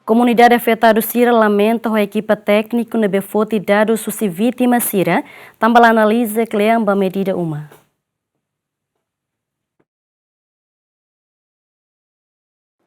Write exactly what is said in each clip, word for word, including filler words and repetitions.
Komunidade afetadu sira lamenta ho ekipa tékniku ne'ebé foti dadus husi vítima sira, tanba la analiza kle'an ba medida uma.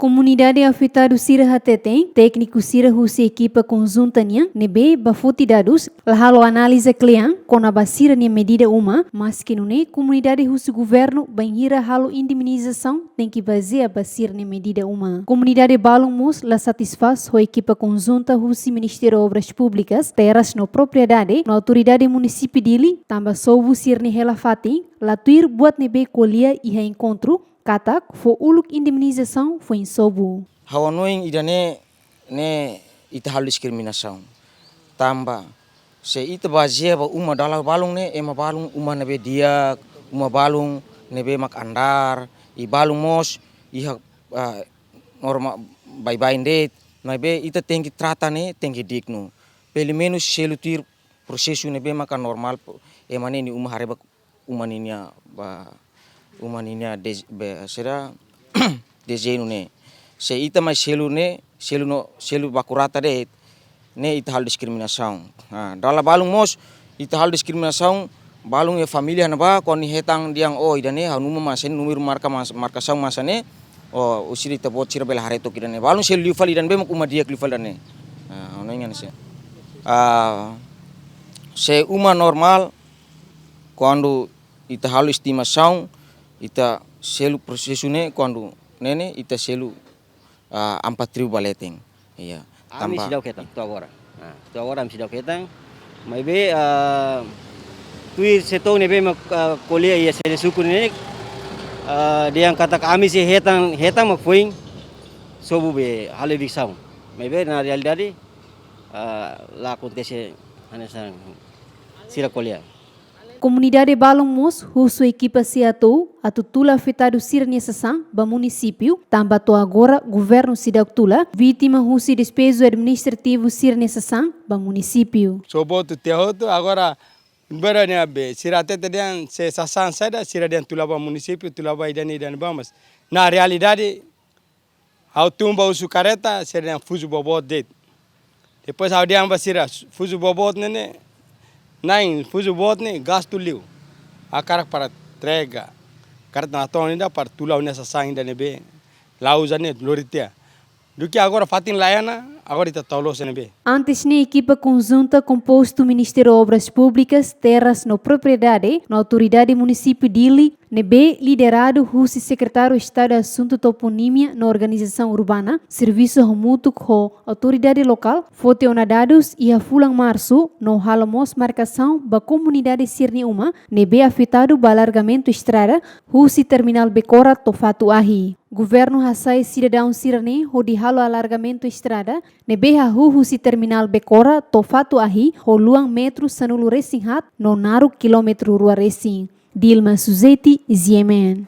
Komunidade afetadu sira hateten, tékniku sira husi ekipa konjunta nian ne'ebé bá foti dadus, la halo analiza kle'an kona-ba sira-nia medida uma, maski nune'e komunidade husu governu bainhira halo indemnizasaun tenke bazeia ba sira-nia medida uma. Komunidade balun mós la satisfás ho ekipa konjunta husi Ministériu Obras Públikas, Terras no Propriedade, no Autoridade Munisípiu Dili, tanba sobu sira-nia hela-fatin la tuir buat ne'ebé ko'alia iha enkontru, katak fó uluk indemnizasaun foin sobu. Ha'u hanoin ida-ne'e, ne'e ita halo diskriminasaun. Tanba se ita bazeia ba uma dala balun ne'e, ema balun uma ne'ebé di'ak, uma balun ne'ebé mak andar, i balun mós iha, ah, norma baibain de'it, maibé ita tenke trata ne'e, tenke dignu. Pelumenus selu tuir prosesu ne'ebé maka normál, ema ne'e nia uma haree ba uma ninia ba, uma ninia de-, be, sira dezeñu ne'e. Se ita mai selu ne'e, selu no, selu baku rata de'it, ne'e ita halo diskriminasaun. Ah, dala balun mós ita halo diskriminasaun, balun iha família ne'ebá, kuandu nia hetan dehan, oh, ida-ne'e ha'u-nia uma mak hanesan ne'e, númeru marka mas-, markasaun mak hanesan ne'e, oh, husi ita-boot sira bele haree took ida-ne'e. Balun selu liu fali ida ne'ebé mak uma di'ak liu fali ida-ne'e. Ah, ha'u hanoin hanesan ne'e. Ah, se uma normál, kuandu ita halo estimasaun, ita selu prosesu ne'e, kuandu ne'e ne'e ita selu, ah, empat ribu ba leten. Iya. Ami tanba seidauk hetan, to'o agora. Ah, to'o agora ami seidauk hetan. Maibé, ah, tuir setór ne'ebé mak, ah, ko'alia iha sede suku ne'e, ah, dehan katak ami sei hetan, hetan mak foin sobu be halo eviksaun. Maibé na realidade, ah, la akontese hanesan sira ko'alia. Komunidade balun mós husu ekipa SEATOU atu tula afetadu sira-nia sasán ba munisípiu, tanba to'o agora governu seidauk tula vítima husi despeju administrativu sira-nia sasán ba munisípiu. Sobu hotu tiha hotu, agora bera ne'e be, sira hatete dehan se sasán saida, sira dehan tula ba munisípiu, tula ba ida-ne'e ida-ne'ebá, mas na realidade, ha'u tun bá husu karreta, sira dehan fuzu boboot de'it. Depois ha'u dehan ba sira, fuzu boboot ne'e ne'e, na'in fuzu boboot ne'e gastu liu. Hakarak para entrega karreta natoon ida para tula ha'u-nia sasán ida ne'ebé la uza ne'e, lori tiha. Duké agora fatin laiha ona, agora ita tau loos iha ne'ebé. Antes ne'e ekipa konjunta kompostu Ministériu Obras Públikas, Terras no Propriedade, no Autoridade Munisípiu Dili, ne'ebé lideradu husi Sekretáriu Estadu Asuntu Toponímia no Organizasaun Urbana, servisu hamutuk ho autoridade lokál, foti ona dadus iha fulan Marsu, no halo mós markasaun ba komunidade sira-nia uma ne'ebé afetadu ba alargamentu estrada husi Terminál Becora to'o Fatu Ahi. Governu hasa'e sidadaun sira-ne'e hodi halo alargamentu estrada ne'ebé hahú husi Terminál Becora to'o Fatu Ahi ho luan metru sanulu-resin-haat no naruk kilómetru rua resin. Dilma Suzeti, G M N.